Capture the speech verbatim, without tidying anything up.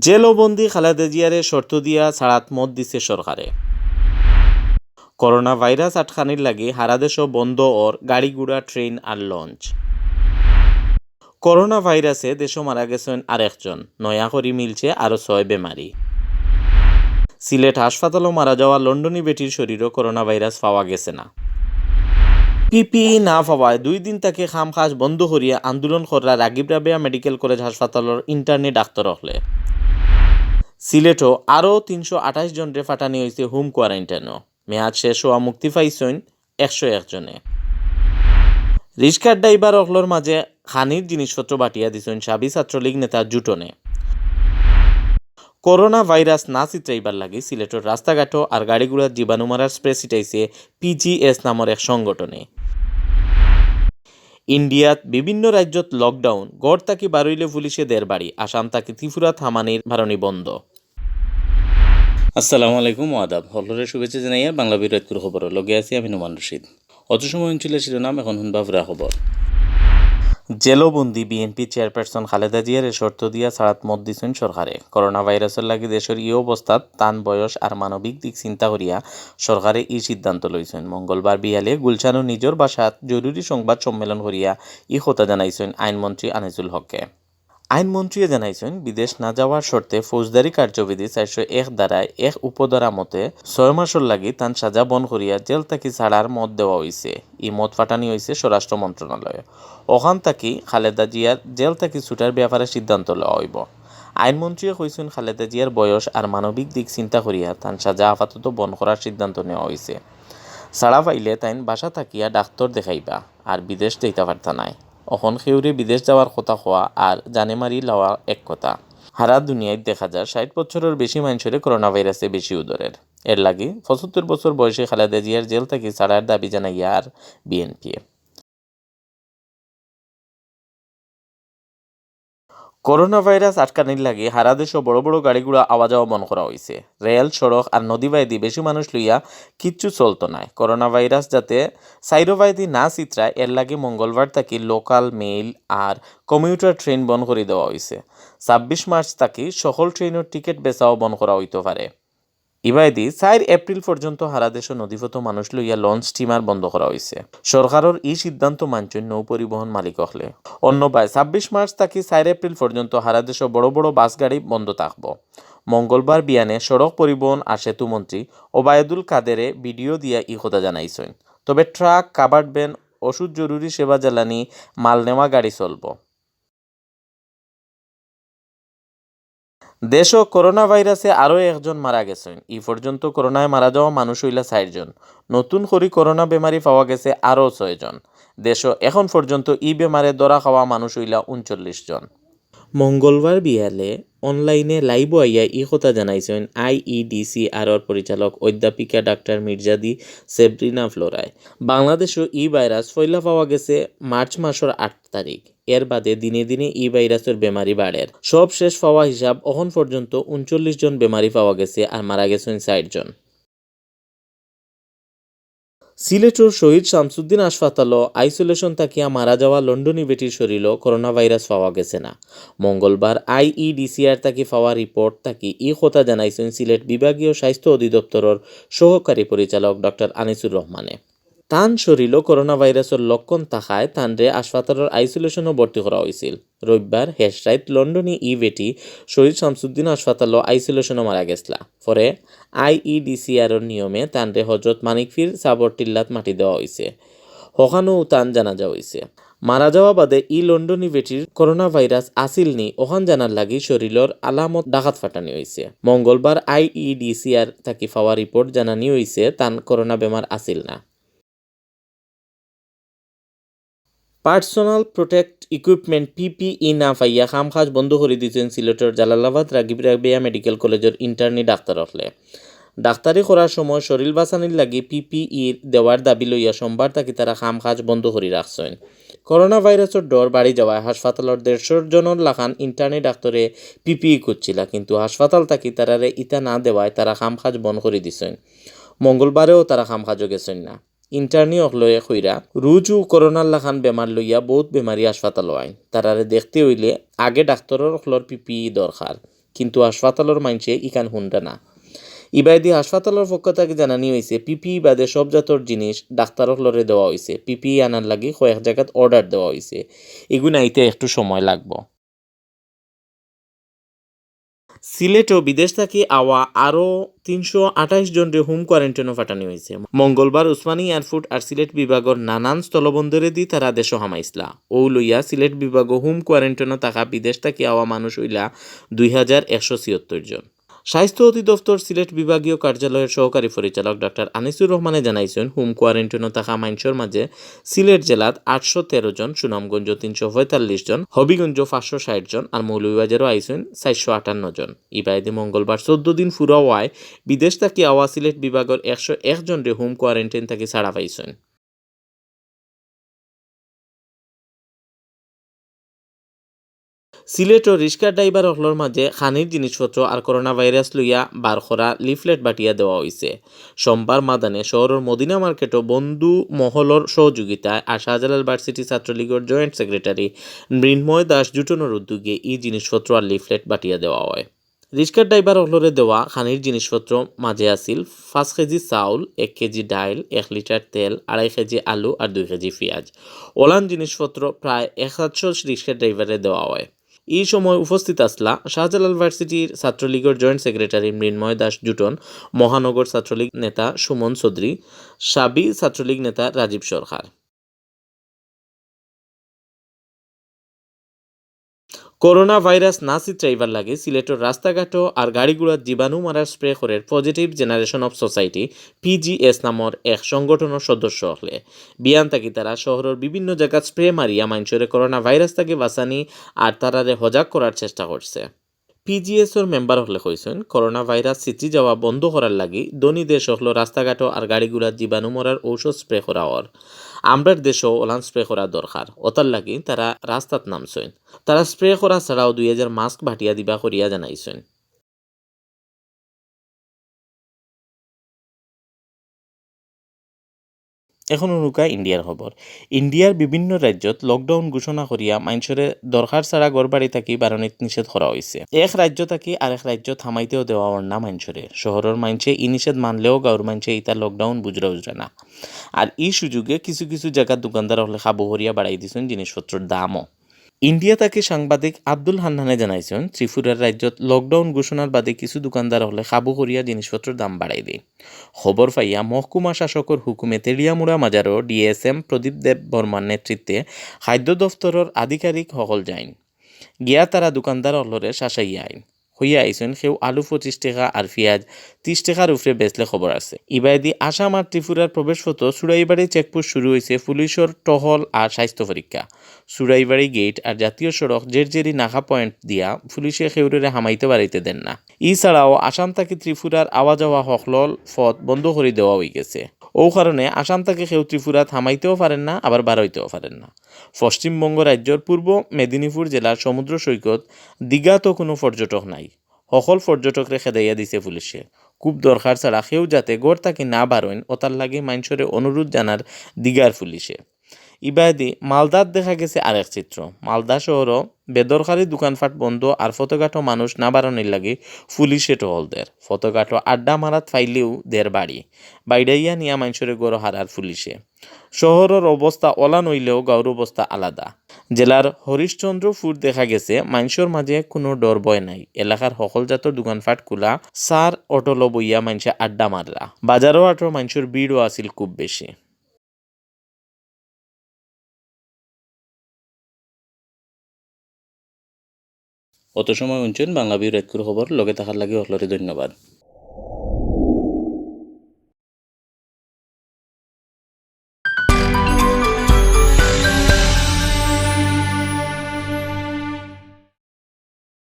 জেলবন্দি খালেদা জিয়ারে শর্ত দিয়া ছাড়াত মত দিছে সরকারে। করোনা ভাইরাস আটকানির লাগি হারা দেশো বন্ধ অর গাড়ি-ঘোড়া, ট্রেন আর লঞ্চ। করোনা ভাইরাসে দেশো মারা গেছইন আরেকজন, নয়া করি মিলছে আরো ছয় বেমারি। সিলেট হাসপাতালো মারা যাওয়া লন্ডনী বেটির শরীরো করোনা ভাইরাস পাওয়া গেছে না। পিপিই না পাওয়ায় দুই দিন থাকি কাম-কাজ বন্ধ করিয়া আন্দোলন কররা রাগিব রাবেয়া মেডিকেল কলেজ হাসপাতালর ইন্টার্নি ডাক্তার অকলে। সিলেটো আরো তিনশো আঠাইশ জনরে ফাটানি অইছে হোম কোয়ারেন্টাইনো। মেয়াদ শেষ অওয়া মুক্তি পাইছইন একশো এক জনে। রিক্সার ড্রাইভার অকলর মাঝে খানির জিনিসপত্র বাটিয়া দিছইন সাবি ছাত্রলীগ নেতা জুটনে। করোনা ভাইরাস না ছিতরাইবার লাগি সিলেটর রাস্তাঘাটো আর গাড়ি-ঘোড়াত জীবাণু মারার স্প্রে ছিটাইছে পিজিএস নামর এক সংগঠনে। ইন্ডিয়াত বিভিন্ন রাজ্যত লকডাউন, ঘর থাকি বারইলে পুলিশে দের বাড়ি, আসাম থাকি ত্রিপুরাত হামানির বারনি বন্ধ। আসসালামু আলাইকুম, আদাব। হকলরে শুভেচ্ছা জানাইয়া বাংলা বিরোধকুর খবর লগে আছি আমি নোমান রশিদ। অত সময় অঞ্চলের শিরোনাম, এখন হুনবা পুরা খবর। জেলবন্দি বিএনপি চেয়ারপারসন খালেদা জিয়ারে শর্ত দিয়া ছাড়াত মত দিছইন সরকারে। করোনা ভাইরাসর লাগি দেশর ই অবস্থাত তান বয়স আর মানবিক দিক চিন্তা করিয়া সরকারে ই সিদ্ধান্ত লইছইন। মঙ্গলবার বিয়ালে গুলশানো নিজর বাসাত জরুরি সংবাদ সম্মেলন করিয়া ই কথা জানাইছইন আইনমন্ত্রী আনিসুল হকে। আইনমন্ত্রীয়ে জানাইছইন, বিদেশ না যাওয়ার শর্তে ফৌজদারি কার্যবিধি চারশো এক ধারায় এক উপধারা মতে ছয় মাসর লাগি তান সাজা বন করিয়া জেল থাকি ছাড়ার মত দেওয়া অইছে। ই মত ফাটানি অইছে স্বরাষ্ট্র মন্ত্রণালয়ে। অখান থাকি খালেদা জিয়ার জেল থাকি ছুটার ব্যাপারে সিদ্ধান্ত লওয়া অইবো। আইনমন্ত্রীয়ে কইছইন, খালেদা জিয়ার বয়স আর মানবিক দিক চিন্তা করিয়া তান সাজা আপাতত বন করার সিদ্ধান্ত নেওয়া অইছে। ছাড়া পাইলে তাইন বাসা থাকিয়া ডাক্তর দেখাইবা, আর বিদেশ যাইতা পারতা নায়। অখন কেউরে বিদেশ যাওয়ার কথা কওয়া আর জানে মারি লওয়া এক কথা। হারা দুনিয়াত দেখা যায় ষাইট বছরর বেশি মানষরে করোনা ভাইরাসে বেশি উদরের। এর লাগি পঁচাত্তর বছর বয়সী খালেদা জিয়ার জেল থাকি ছাড়ার দাবি জানাইয়ার বিএনপিয়ে। করোনা ভাইরাস আটকানির লাগি হারা দেশো বড় বড় গাড়ি-ঘোড়া আওয়া যাওয়া বন্ধ করা অইছে। রেল, সড়ক আর নদী বায়দি বেশি মানুষ লইয়া কিচ্ছু চলতো নায়। করোনা ভাইরাস যাতে চাইরো বায়দি না ছিতরায়, এর লাগি মঙ্গলবার থাকি লোকাল, মেইল আর কমিউটার ট্রেন বন্ধ করি দেওয়া অইছে। ছাব্বিশ মার্চ থাকি সকল ট্রেনর টিকিট বেচাও বন্ধ করা অইতো পারে। ইবায়দি চাইর এপ্রিল পর্যন্ত হারা দেশো নদীপথো মানুষ লইয়া লঞ্চ, স্টিমার বন্ধ করা অইছে। সরকারর ই সিদ্ধান্ত মানছইন নৌ পরিবহন মালিক অকলে। অন্যবায় ছাব্বিশ মার্চ থাকি চাইর এপ্রিল পর্যন্ত হারা দেশো বড় বড় বাস গাড়ি বন্ধ থাকবো। মঙ্গলবার বিয়ানে সড়ক পরিবহন আর সেতু মন্ত্রী ওবায়দুল কাদেরে ভিডিও দিয়া ই কথা জানাইছইন। তবে ট্রাক, কাভার্ড ভ্যান, ওষুধ, জরুরি সেবা, জ্বালানি, মাল নেওয়া গাড়ি চলবো। দেশো করোনা ভাইরাসে আরো একজন মারা গেছইন। ই পর্যন্ত করোনায় মারা যাওয়া মানুষ অইলা চাইরজন। নতুন করি করোনা বেমারি পাওয়া গেছে আরো ছয়জন। দেশো এখন পর্যন্ত ই বেমারে ধরা খাওয়া মানুষ অইলা ঊনচল্লিশ জন। মঙ্গলবার বিয়ালে অনলাইনে লাইভো আইয়া ই কথা জানাইছইন আইইডিসিআরর পরিচালক অধ্যাপিকা ডাক্তার মির্জাদি সেব্রিনা ফ্লোরায়। বাংলাদেশো ই ভাইরাস পয়লা পাওয়া গেছে মার্চ মাসর আট তারিখ। এর বাদে দিনে দিনে ই ভাইরাসর বেমারি বাড়ের। সব শেষ পাওয়া হিসাব অখন পর্যন্ত ঊনচল্লিশ জন বেমারি পাওয়া গেছে আর মারা গেছইন চাইরজন। সিলেটর শহীদ শামসুদ্দিন হাসপাতালো আইসোলেশন থাকিয়া মারা যাওয়া লন্ডনী বেটির শরীরো করোনা ভাইরাস পাওয়া গেছে না। মঙ্গলবার আইইডিসিআর থাকি পাওয়া রিপোর্ট থাকি ই কথা জানাইছইন সিলেট বিভাগীয় স্বাস্থ্য অধিদপ্তরর সহকারী পরিচালক ডাক্তার আনিসুর রহমানে। তান শরীরো করোনা ভাইরাসর লক্ষণ থাকায় তানরে হাসপাতালর আইসোলেশনো ভর্তি করা অইছিল। রবিবার হেশরাইত লন্ডনী ই বেটি শহীদ শামসুদ্দিন হাসপাতালো আইসোলেশনো মারা গেছলা। পরে আইইডিসিআরর নিয়মে তানরে হজরত মানিকপীর সাবর টিল্লাত মাটি দেওয়া অইছে। হকানো তান জানাজা অইছে। মারা যাওয়া বাদে ই লন্ডনী বেটির করোনা ভাইরাস আছিল নি, অখান জানার লাগি শরীরর আলামত ঢাকাত ফাটানি অইছে। মঙ্গলবার আইইডিসিআর থাকি পাওয়া রিপোর্ট জানানি অইছে তান করোনা বেমার আছিল না। পার্সোনাল প্রোটেক্ট ইকুইপমেন্ট, পিপিই, না পাইয়া কাম-কাজ বন্ধ করি দিছইন সিলেটর জালালাবাদ রাগিব রাবেয়া মেডিকেল কলেজর ইন্টার্নি ডাক্তার অকলে। ডাক্তারি করার সময় শরীর বাঁচানির লাগি পিপিই দেওয়ার দাবি লইয়া সোমবার থাকি তারা কাম-কাজ বন্ধ করি রাখছইন। করোনা ভাইরাসর ডর বাড়ি যাওয়ায় হাসপাতালর দেড়শো জনর লাখান ইন্টার্নি ডাক্তারে পিপিই খুঁজছিলা, কিন্তু হাসপাতাল থাকি তারারে ইতা না দেওয়ায় তারা কাম-কাজ বন্ধ করি দিছইন। মঙ্গলবারেও তারা কাম-কাজো গেছইন না। ইন্টার্নি অকলয়ে কইরা, রুজু করোনার লাখান বেমার লইয়া বউত বেমারি হাসপাতালো আইন। তারারে দেখতে অইলে আগে ডাক্তরর অকলর পিপিই দরকার। কিন্তু হাসপাতালর মানষে ইখান হুনরা না। ইবায়দি হাসপাতালর পক্ষ থাকি জানানি অইছে, পিপিই বাদে সব জাতর জিনিস ডাক্তার অকলরে দেওয়া অইছে। পিপিই আনার লাগি কয়েক জাগাত অর্ডার দেওয়া অইছে। ইগুন আইতে একটু সময় লাগবো। সিলেটো বিদেশ থাকি আওয়া আরও তিনশো আঠাইশ জনরে হোম কোয়ারেন্টাইনো পাঠানি অইছে। মঙ্গলবার উসমানী এয়ারপোর্ট আর সিলেট বিভাগর নানান স্থলবন্দরেদি তারা দেশো হামাইছলা। অউ লইয়া সিলেট বিভাগো হোম কোয়ারেন্টাইনো থাকা বিদেশ থাকি আওয়া মানুষ অইলা দুই হাজার একশো ছিয়াত্তর জন। স্বাস্থ্য অধিদপ্তর সিলেট বিভাগীয় কার্যালয়র সহকারী পরিচালক ডাক্তার আনিসুর রহমানে জানাইছইন, হোম কোয়ারেন্টাইনো থাকা মানষর মাঝে সিলেট জেলাত আটশো তেরো জন, সুনামগঞ্জ তিনশো পঁয়তাল্লিশ জন, হবিগঞ্জ পাঁচশো ষাট জন আর মৌলভীবাজারও আইছইন চারশো আটান্ন জন। ইবায়দি মঙ্গলবার চৌদ্দ দিন পুরা অওয়ায় বিদেশ থাকি আওয়া সিলেট বিভাগর একশো এক জনরে হোম কোয়ারেন্টাইন থাকি ছাড়া পাইছইন। সিলেটো রিক্সা ড্রাইভার অকলর মাঝে খানির জিনিসপত্র আর করোনা ভাইরাস লইয়া বার করা লিফলেট বাটিয়া দেওয়া অইছে। সোমবার মাদানে শহরর মদিনা মার্কেটো বন্ধু মহলর সহযোগিতায় আর শাহজালাল ভার্সিটি ছাত্রলীগর জয়েন্ট সেক্রেটারি মৃন্ময় দাস জুটনর উদ্যোগে ই জিনিসপত্র আর লিফলেট বাটিয়া দেওয়া অয়। রিক্সা ড্রাইভার অকলরে দেওয়া খানির জিনিসপত্র মাঝে আছিল পাঁচ কেজি চাউল, এক কেজি ডাইল, এক লিটার তেল, আড়াই কেজি আলু আর দুই কেজি পিয়াজ। অলান জিনিসপত্র প্রায় একশো রিক্সা ড্রাইভাররে দেওয়া অয়। ই সময় উপস্থিত আছলা শাহজালাল ভার্সিটির ছাত্রলীগর জয়েন্ট সেক্রেটারি মৃন্ময় দাস জুটন, মহানগর ছাত্রলীগ নেতা সুমন চৌধুরী, সাবি ছাত্রলীগ নেতা রাজীব সরকার। করোনা ভাইরাস না ছিতরাইবার লাগি সিলেটর রাস্তাঘাটো আর গাড়িগুড়াত জীবাণু মারার স্প্রে করের positive generation of society, PGS নামর এক সংগঠনর সদস্য অকলে। বিয়ান থাকি তারা শহরর বিভিন্ন জাগাত স্প্রে মারিয়া মানষরে করোনা ভাইরাস থাকি বাঁচানি আর তারারে হজাগ করার চেষ্টা করছে। পিজিএসর মেম্বার অকলে কইছইন, করোনা ভাইরাস ছিতরি যাওয়া বন্ধ করার লাগি ধনী দেশ অকলর রাস্তাঘাটো আর গাড়িগুড়াত জীবাণু মরার ঔষধ স্প্রে করা অর। আমরার দেশও অলান স্প্রে করা দরকার, অতার লাগি তারা রাস্তাত নামছইন। তারা স্প্রে করা ছাড়াও দুই হাজার মাস্ক বাটিয়া দিবা করিয়া জানাইছইন। এখন হুনুক্কা ইন্ডিয়ার খবর। ইন্ডিয়ার বিভিন্ন রাজ্যত লকডাউন ঘোষণা করিয়া মানষরে দরকার ছাড়া ঘরবাড়ি থাকি বারনিত নিষেধ করা অইছে। এক রাজ্য থাকি আরেক রাজ্যত হামাইতেও দেওয়া অর না মানষরে। শহরর মানষে ই নিষেধ মানলেও গাঁওর মানষে ইতা লকডাউন বুঝরা উজরা না। আর ই সুযোগে কিছু কিছু জাগাত দোকানদার অকলে কাবু করিয়া বাড়াই দিছইন জিনিসপত্রর দামও। ইন্ডিয়া থাকি সাংবাদিক আব্দুল হান্নানে জানাইছইন, ত্রিপুরার রাজ্যত লকডাউন ঘোষণার বাদে কিছু দোকানদার অকলে কাবু করিয়া জিনিসপত্রর দাম বাড়াই দেইন। খবর পাইয়া মহকুমা শাসকর হুকুমে তেলিয়ামুড়া মাজারর ডিএসএম প্রদীপ দেব বর্মার নেতৃত্বে খাদ্য দপ্তরর আধিকারিক অকল যাইন। গিয়া তারা দোকানদার অকলরে শাসাইয়া আইন। কইয়া আইছইন, কেউ আলু পঁচিশ টেকা আর পিয়াজ তিশ টেকার উপরে বেচলে খবর আছে। ইবায়দি আসাম আর ত্রিপুরার প্রবেশপথো চুড়াইবাড়ি চেকপোস্ট শুরু অইছে পুলিশর টহল আর স্বাস্থ্য পরীক্ষা। চুড়াইবাড়ি গেইট আর জাতীয় সড়ক জেরজেরি নাকা পয়েন্ট দিয়া পুলিশে কেউররে হামাইতে বাড়াইতে দেন না। ই ছাড়াও আসাম থাকি ত্রিপুরার আওয়া যাওয়া হকলর পথ বন্ধ করি দেওয়া অইগেছে। অউ কারণে আসাম থাকি কেউ ত্রিপুরাত হামাইতেও পারের না, আবার বারইতেও পারের না। পশ্চিমবঙ্গ রাজ্যর পূর্ব মেদিনীপুর জেলার সমুদ্র সৈকত দীঘাত কুনু পর্যটক নাই। হকল পর্যটকরে খেদাইয়া দিছে পুলিশে। খুব দরকার ছাড়া কেউ যাতে ঘর থাকি না বারইন, অতার লাগি মানষরে অনুরোধ জানার দীঘার পুলিশে। ইবায়দি মালদাত দেখা গেছে আরেক চিত্র। মালদা শহরো বেদরকারি দোকানপাট বন্ধ আর পথঘাটো মানুষ না বারনির লাগি পুলিশে টহল দের। পথঘাটো আড্ডা মারাত পাইলেউ দের বাড়ি। বাইড়াইয়া নিয়া মানষরে ঘরো হারার পুলিশে। শহরর অবস্থা অলান অইলেও গাঁওর অবস্থা আলাদা। জেলার হরিশ্চন্দ্রপুর দেখা গেছে মানষর মাঝে কুনু ডর ভয় নাই। এলাকার হকল জাতর দোকানপাট খুলা, সার অটলো বইয়া মানষে আড্ডা মাররা। বাজারো আটর মানষর ভিড়ও আছিল খুব বেশি। অত সময় হুনছইন বাংলা ভিউ রাইতকুর খবর, লগে থাকার লাগি হকলরে ধন্যবাদ।